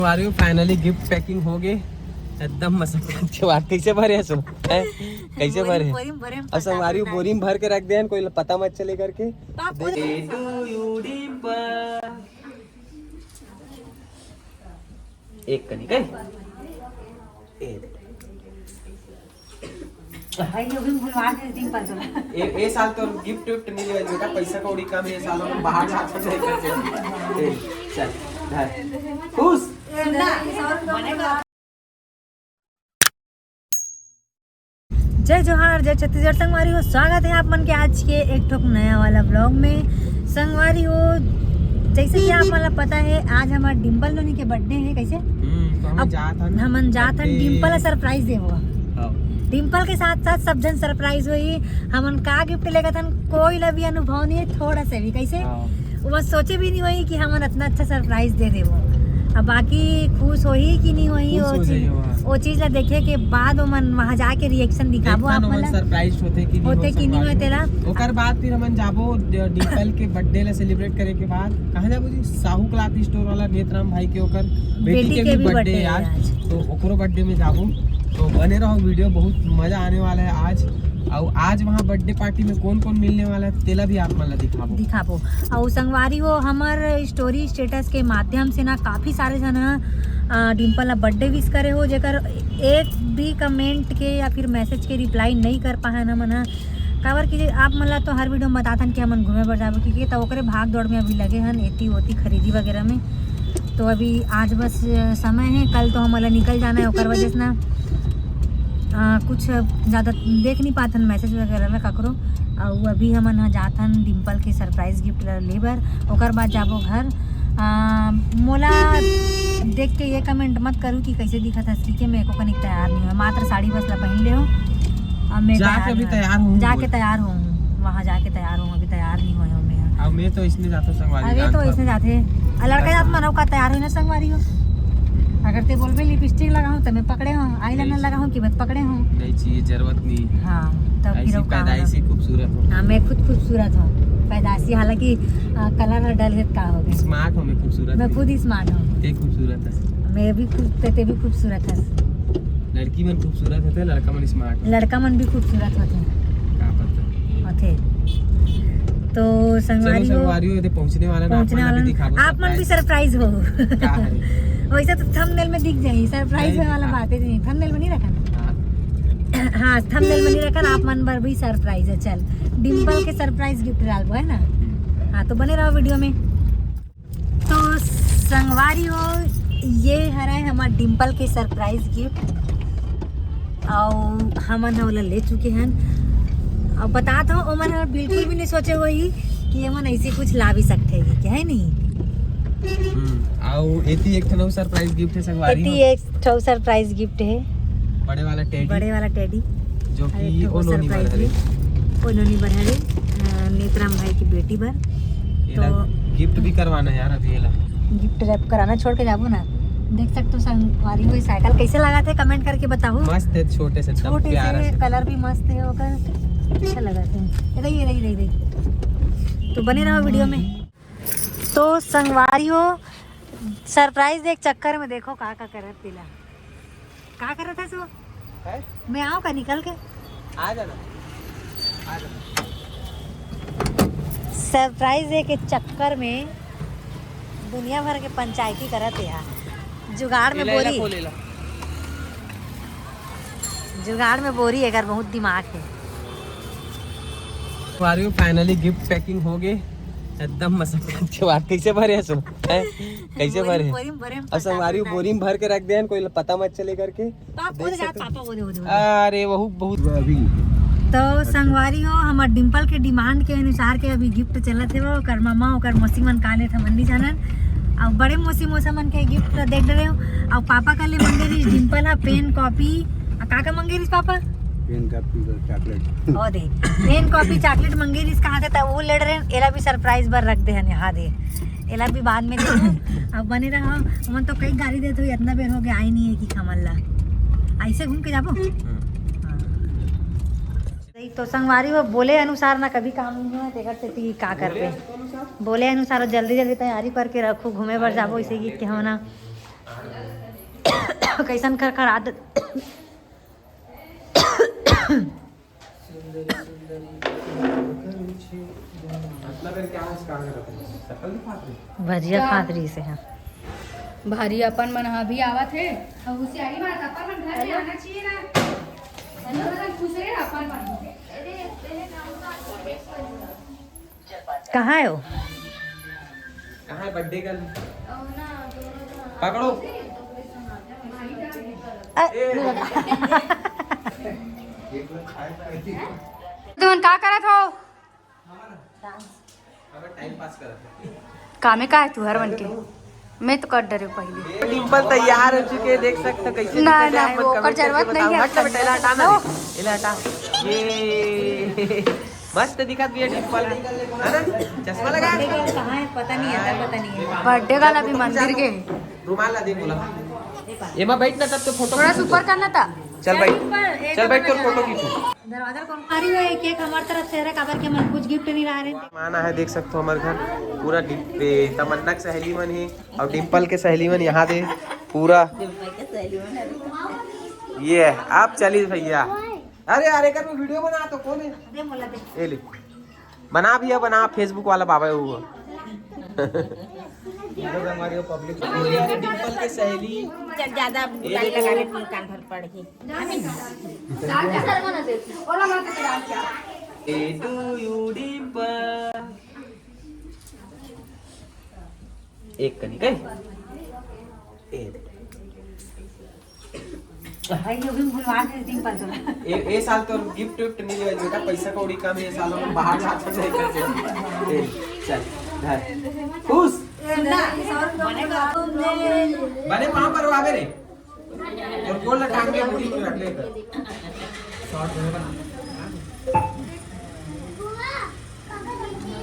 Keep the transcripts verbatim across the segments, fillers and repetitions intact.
संगवारी हो, finally gift packing हो गे। एकदम मसक्कत के बाद। कैसे भरे हस ओ? हैं? कैसे बोरी, भरे? बोरी में भरे हैं, अब संगवारी हो, फटाफट। बोरी में भर के रख दे हैं, कोई पता मत चले करके। पाप बोले। Happy to you, Dimple. एक कनी, कनी। ए। भाई, ये भी भुलवा दे, डिम्पल तोला। ए, ए साल तो गिफ्ट विफ्ट नहीं है बेटा, पैसा कौड़ी कम है, ए साल हम बाहर जाते हैं। ए, चल, धर। खुश? सुन ना, सौ रुपया बनेगा। जय जोहार, जय छत्तीसगढ़ संगवारी हो, स्वागत है आप मन के आज के एक ठोक नया वाला व्लॉग में। संगवारी हो, जैसे कि आप मन ला पता है, आज हमार डिम्पल नोनी के बर्थडे है। कैसे? हम्म, तो हमन अब जात हन हमन जात हन birthday। डिम्पल ला सरप्राइज देबो। हाँ। डिम्पल के साथ साथ सब झन सरप्राइज होई। हमन का गिफ्ट लेगत हन, कोई ला भी अनुभव नहीं है, थोड़ा सा भी। कैसे? हाँ। वो बस सोचे भी नहीं होई कि हमन इतना अच्छा सरप्राइज दे देबो। अब बाकी खुश होही कि नहीं होई, खुश वो हो चीज, जाइए वहाँ। वो चीज ला देखे के बाद ओमन वहाँ जाके रिएक्शन दिखाबो देखथन आप ओमन मन ला। सरप्राइज होथे कि नहीं होथे हो कि नहीं होय संगवारी। तेला। ओकर बाद फिर हमन जाबो ड-, डिम्पल के बर्थडे ला सेलिब्रेट करे के बाद कहाँ जाबो जी? साहू क्लॉथ स्टोर वाला नेतराम भाई के, ओकर बेटी बेटी के के भी भी बर्थडे बर्थडे है है आज। आज। तो ओकरो बर्थडे में जाबो। तो बने रहो वीडियो, बहुत मजा आने वाला है आज। और आज वहाँ बर्थडे पार्टी में कौन कौन मिलने वाला है, तेला भी आप मन ला दिखाबो। दिखाबो। और संगवारी हो, हमर स्टोरी स्टेटस के माध्यम से ना काफी सारे जन ह, अ, डिम्पल ला बर्थडे विश करे हो, जेकर एक भी कमेंट के या फिर मैसेज के रिप्लाई नहीं कर पाए ना मन ह। काबर कि आप मन ला तो हर वीडियो में बताथन कि हमन घूमे बर जाबो, क्योंकि तो ओकरे भाग दौड़ में अभी लगे हन, एती ओती खरीदी वगैरह में। तो अभी आज बस समय है, कल तो हमन ला निकल जाना है, ओकर वजह से ना, अ, कुछ ज़्यादा देख नहीं पाथन मैसेज वगैरह ला ककरो। और अभी हमन ह जाथन डिम्पल के सरप्राइज गिफ्ट ला ले बर, ओकर बाद जाबो घर। अ, मोला देख के ये कमेंट मत करू कि कैसे दिखत हस, कि मैं एको कनिक तैयार नहीं हूँ, मात्र साड़ी बस ला पहन ले हो। अब मैं जाके तैयार अभी नहीं हूँ। तैयार हूँ जाके बोल। तैयार हूँ, वहाँ जाके तैयार हूँ, अभी तैयार नहीं हुए हूँ मैं। अब मैं तो इसने जाता हूँ संगवारी अरे जान तो पर। इसने जाते। आ, लड़का जात मानव का तैयार हुई ना संगवारी हो। अगर ते बोलबे लिपस्टिक लगाऊं तो मैं पकड़े हूँ, eyeliner नहीं। लगाऊं कि मैं पकड़े हूँ। नहीं चाहिए, जरूरत नहीं। हाँ, तब फिर ऐसी वो काम पैदाइशी है। खूबसूरत हो। हाँ, मैं खुद खूबसूरत हूँ। पैदाइशी, हालांकि, आ, कलर और डल है, का हो गया? स्मार्ट हो, मैं खूबसूरत मैं नहीं। खुद ही स्मार्ट हूँ। ते खूबसूरत है। मैं भी खूब, ते, ते भी खूबसूरत है। लड़की मन खूबसूरत होथे, लड़का मन स्मार्ट होथे। लड़का मन भी खूबसूरत होथे। का पता? होथे। तो चलो संगवारी हो, संगवारी हो, एदे पहुंचने वाला ना, पहुंचने आप मन वाला भी ना। दिखाबो आप मन भी surprise। Surprise हो। का है? वैसे तो थंबनेल में दिख जाही, surprise नहीं होए वाला दिखा। बात है नहीं, थंबनेल में नहीं रखा ना। हाँ। हाँ, थंबनेल में नहीं रखा ना, आप मन बर भी surprise है। चल, डिम्पल के सरप्राइज गिफ्ट डालबो है ना। हम्म। हाँ, तो बने रहो वीडियो में। तो संगवारी हो, ये हरे हमर डिम्पल के सरप्राइज गिफ्ट, अउ हमन ह ओला ले चुके हन। अउ बतात हो, ओमन ह बिल्कुल भी नहीं सोचे होही कि एमन ऐसे कुछ ला भी सकथे, ये क्या है नहीं? हम्म, अउ एती एक ठन अउ सरप्राइज गिफ्ट है संगवारी एती हो। एक ठो सरप्राइज गिफ्ट है। बड़े वाला टेडी। बड़े वाला टेडी। जो अरे, कि तो ओ नोनी बर सरप्राइज हरे। भी। ओ नोनी बर हरे, अ, नेतराम भाई की बेटी बर। एला तो गिफ्ट भी करवाना है यार, अभी एला। गिफ्ट रैप कराना छोड़ के जाबो ना। देख सकते हो संगवारी हो, ये साइकिल कैसे लगा थे, कमेंट करके बताओ। मस्त है, छोटे से, एकदम छोटे प्यारा से, से। कलर भी मस्त है ओकर, अच्छा लगा थे। ये रही, ये रही, ये रही, ये रही। तो बने रहो वीडियो में। तो संगवारी हो, सरप्राइज देख चक्कर में देखो का का करत तिला। का करत हस वो? हैं? मैं आऊँ का निकल के? आ जाना, आ जाना। सरप्राइज दे के चक्कर में दुनिया भर के पंचायती करत हे यार। जुगाड़ में एला, एला बोरी। खोल, एला। जुगाड़ में बोरी, एकर बहुत दिमाग है। संगवारी हो, finally gift packing हो गे। एकदम मसक्कत के बाद। कैसे भरे हस ओ? हैं? कैसे बोरी, भरे? बोरी में भरे हैं, अब संगवारी हो, फटाफट। बोरी में भर के रख दे हैं, कोई पता मत चले करके। पाप, देख ओदे जात सकते हो? पापा, ओदे, ओदे, ओदे। अरे, बहुत, बहुत। अभी। तो संगवारी हो, हमर डिम्पल के डिमांड के अनुसार के अभी गिफ्ट चलत हे, वो ओकर ममा, ओकर मौसी मन का लेत हमन नहीं जानन। अब बड़े मौसी मौसा मन के गिफ्ट देख रहे हो। अब पापा का ले मंगे रहिस डिम्पल हा पेन, कॉपी, आ का का मंगे रहिस पापा? PAN, copy, chocolate. ओ दे, पेन, कॉपी, चॉकलेट मंगे रहिस कहाँ से, तब वो ले रहे, एला भी सरप्राइज बर रख दे हन, यहाँ दे। एला भी बाद में देबो। अब बने रहा, हमन तो कई गाली देत होई, इतना बेर हो गया, आई नहीं है कि हमन ला। ऐसे घूम के जाबो? हम्म। हाँ। नहीं तो संगवारी हो, बोले अनुसार ना कभी काम नहीं हुआ, तेकर सेती का करबे? बोले अनुसार जल्दी जल्दी तैयारी करके रखो, घूमे बर जाबो, इसे गीत के हो ना। कैसन खरखरात। भजिया खात रही से है। भारी अपन मन ह अभी आवत हे। अब होशियारी मार, अपन मन घर में आना चाहिए ना। खुश रहे अपन मन। कहाँ है वो? कहाँ है बर्थडे गर्ल? पकड़ो। अ, तुमन का करत हो? टाइम पास करत हो। कामे का है तुहर मन के? मैं तो कर डरे पहले। डिम्पल तैयार हो चुके हैं, देख सकते हो कैसे ना, दिखत है ना, आप मन वो ओकर comment करके जरूरत नहीं बताओ। है। हट ना बेटा, इला हटा ना रे, इला हटा। ये मस्त दिखत भी है डिम्पल, है ना? चश्मा लगा है। कहाँ है पता नहीं है, पता नहीं है। बर्थडे गर्ल अभी मंदिर के। रुमाल ला दे बोला। एमा बैठ ना, तब तो फोटो थोड़ा सा ऊपर करना था। चल बैठ, चल बैठ, तोर फोटो खींचू। दरवाजा कौन? अरे, ये केक हमार तरफ से है, काबर के मन कुछ गिफ्ट नहीं रहा रे। मेहमान आए हैं, देख सकते हो हमारे घर पूरा डि-, ए, तमन्ना के सहेली मन ही और डिम्पल के सहेली मन यहाँ दे पूरा। ये है, आप चलिए भैया। अरे यार, एक आदमी वीडियो बना तो कौन है? दे मोला दे। ये ले, बना भैया, बना, Facebook वाला बाबा है वो। डिम्पल के सहेली। चल, ज्यादा ये बुलाई देखो। लगा ले, मुंह कान भर पड़ गई। ए टू यू डिम्पल। एक कनी कहीं। ए। भाई, ये भी भुलवा दे डिम्पल तोला। ए, ए साल तो गिफ्ट विफ्ट नहीं लेवे बेटा, पैसा कौड़ी कम है, ए साल हम बाहर जाते नहीं करते। ए, चल, धर। खुश? सुनना, बने पाँव पर आवे रे। और गोल टांग के मुड़ी में रख ले इधर। शॉर्ट में बना।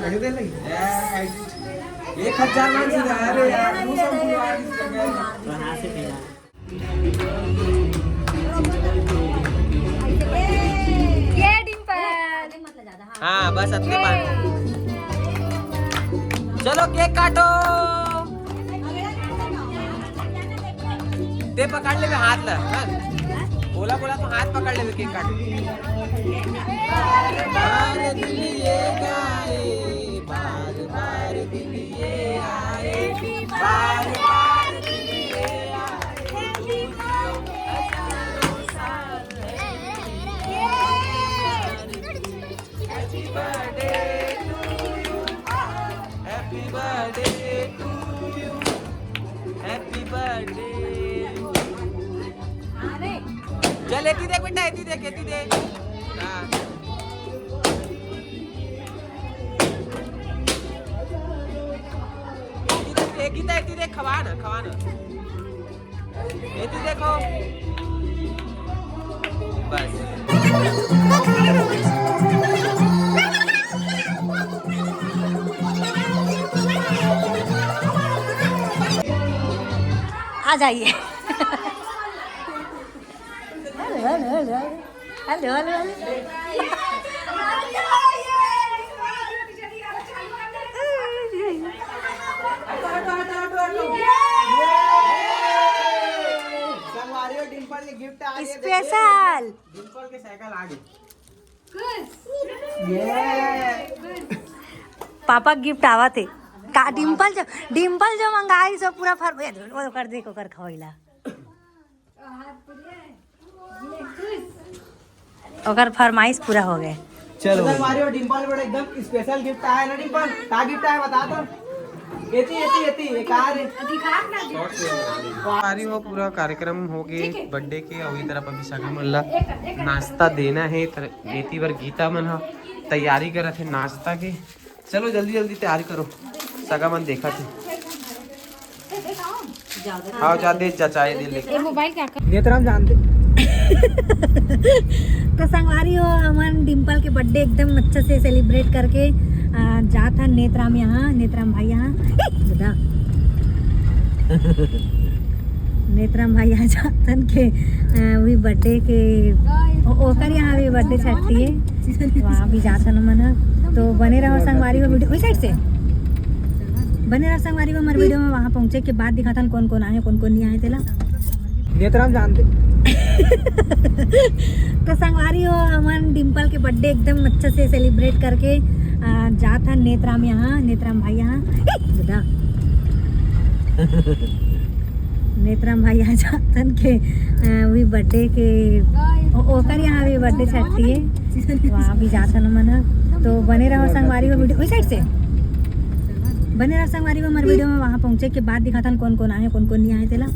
कैसे दे लगी? एक हजार मान से, अरे यार, दो सौ बुलवा दी। ये डिम्पल। हाँ, बस अतने बात। चलो, केक काटो। ते पकड़ लेबे हाथ ला, हाँ। बोला, बोला तो हाथ पकड़ लेबे, केक काटो। बार दिल ये गाए, बार बार दिल ये आए, बार बार दिल ये आए। Happy birthday to you। Happy birthday to you। Happy birthday। चल, एती देख बेटा, एती देख, एती देख। हाँ। एती देख, एती देख, एती देख, खवा ना, खवा ना। ये तो देखो, बस। आ जाइए। Hello, hello, hello. Hello, hello, hello. संगवारी हो, डिम्पल के गिफ्ट आ गए, देखिए। स्पेशल। डिम्पल के साइकिल आ गई। ये। पापा गिफ्ट आवा थे। का डिम्पल जो, डिम्पल जो मंगाई सो पूरा फर-, ए, वो कर दे, ओकर खवैला। ओकर फरमाइश पूरा हो गए। चलो। संगवारी हो, डिम्पल बड़ा एकदम स्पेशल गिफ्ट आया ना डिम्पल? का गिफ्ट आया बता तो। एती, एती, एती, ये का रे? संगवारी हो, पूरा कार्यक्रम हो गए बर्थडे के, और इधर अपन सगा मन ला नाश्ता देना है, तर एती बर गीता मन ह तैयारी करत है नाश्ता के। चलो जल्दी जल्दी तैयारी करो, सगा मन देखा थे। हाँ, जा दे, जचाए दे लेके। ये मोबाइल क्या कर? नेतराम जान दे। तो संगवारी हो, हमन डिम्पल के बर्थडे एकदम अच्छा से सेलिब्रेट करके, आ, जात हन नेतराम यहाँ, नेतराम भाई यहाँ। दादा। नेतराम भाई यहाँ जात हन के, आ, वही बर्थडे के, ओ-, ओकर यहाँ भी बर्थडे छट्टी है, वहाँ भी जात हन हमन ह। तो बने रहो संगवारी हो वीडियो, वही साइड से। बने रहो संगवारी हो हमारे वीडियो में, वहाँ पहुँचे के बाद दिखाथन कौन कौन आए, कौन कौन नहीं आए तेला। नेतराम जान दे। तो संगवारी हो, हमन डिम्पल के बर्थडे एकदम अच्छा से सेलिब्रेट करके आ, जात हन नेतराम यहाँ, नेतराम भाई यहाँ। ए, बता। नेतराम भाई यहाँ जात हन के आ, वही बर्थडे के, ओ- ओकर यहाँ भी बर्थडे छट्टी है, वहाँ भी जात हन हमन ह। तो बने रहो संगवारी हो वीडियो, वही साइड से बने रहो संगवारी हो हमारे वीडियो में। वहाँ पहुँचे के बाद दिखाथन कौन कौन आए, कौन कौन नहीं आए तेला।